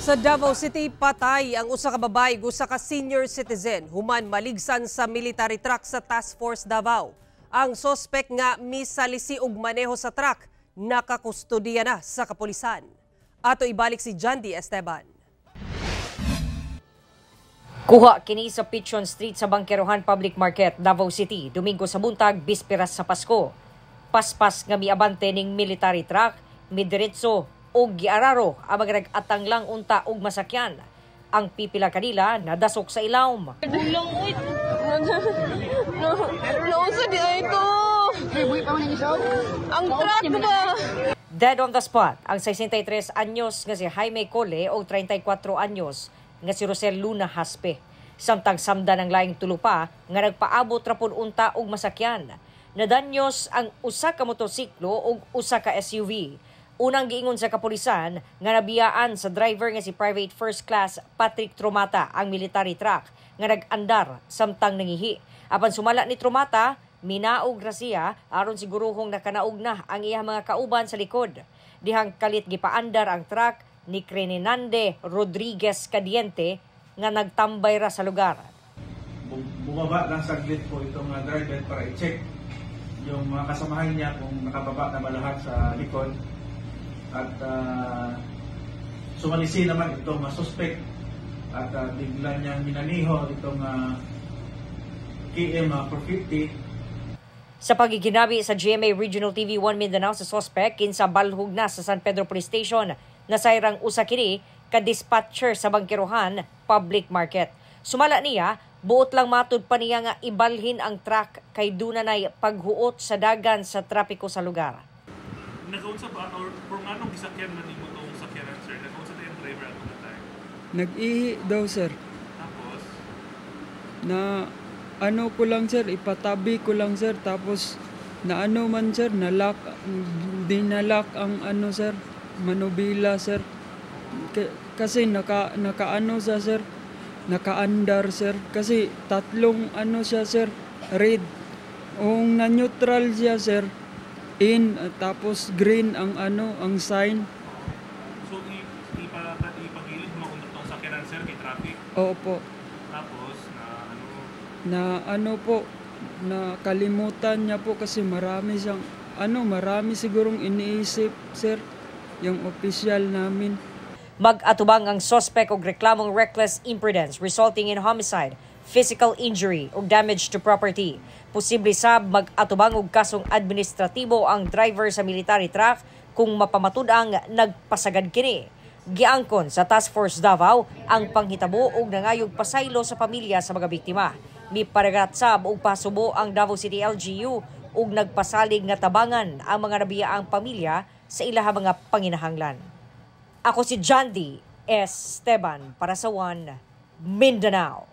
Sa Davao City, patay ang usa ka babae ug usa ka senior citizen human maligsan sa military truck sa Task Force Davao. Ang sospek nga misalisi og maneho sa truck nakakustudiya na sa kapulisan. Ato ibalik si Jandy Esteban. Kuha kini sa Pichon Street sa Bangkerohan Public Market, Davao City, Domingo sa buntag, bisperas sa Pasko. Paspas nga miabante ning military truck, midiretso og giararo ang mga nag-atang lang unta og masakyan. Ang pipila kanila nadasok sa ilawom. Bulong, uy. No, nausa di ay to. Ang truck ba? Dead on the spot ang 63 anyos nga si Jaime Cole o 34 anyos nga si Rosel Luna Haspe. Samtang samdan ang laing tulo pa nga nagpaabot ra pud unta og masakyan. Nadanyos ang usa ka motorsiklo ug usa ka SUV. Unang giingon sa kapulisan nga nabiyaan sa driver nga si Private First Class Patrick Tromata ang military truck nga nag-andar samtang nangihi. Apan sumala ni Tromata, minaog ra siya aron siguruhong nakanaog na ang iyang mga kauban sa likod. Dihang kalit gipaandar ang truck ni Creninande Rodriguez Cadiente nga nagtambay ra sa lugar. Bumaba lang saglit po itong driver para i-check yung mga kasamahan niya kung nakababa na ba lahat sa likod. At sumalisi naman itong suspect at bigla niyang minaniho itong KM 450. Sa pagiginabi sa GMA Regional TV 1 Mindanao sa suspect, kinsa balhog na sa San Pedro Police Station, nasayrang usa kini ka dispatcher sa Bangkerohan Public Market. Sumala niya, buot lang matud pa niya nga ibalhin ang truck kay duna nay paghuot sa dagan sa trapiko sa lugar. Nakaunsa ba or for nganong gisakyan man nimo tong sakyanan, sir? Nakaunsa ta yung driver ato nga time? Nag-ihi daw, sir. Tapos Na ano ko lang, sir, ipatabi ko lang, sir, tapos na ano man, sir, nalock, dinalock ang ano, sir, manubila, sir. Kasi naka ano siya, sir, nakaandar, sir. Kasi tatlong ano siya, sir, red. Kung na-neutral siya, sir, in, tapos green ang ano, ang sign. So ipagilid mo kung tong sakyanan, sir, kay traffic. Opo. Tapos na ano? Na ano po, na kalimutan niya po kasi marami siyang ano, marami sigurong iniisip, sir, yung opisyal namin. Mag-atubang ang suspect og reklamong reckless imprudence resulting in homicide, physical injury ug damage to property. Posible sab mag-atubang og kasong administratibo ang driver sa military truck kung mapamatud-ang nagpasagad kini. Giangkon sa Task Force Davao ang panghitabo ug nangayog pasaylo sa pamilya sa mga biktima. Miparagat sab og pasubo ang Davao City LGU ug nagpasalig nga tabangan ang mga nabiyaang pamilya sa ilahang mga panginahanglan. Ako si Jandy Esteban para sa One Mindanao.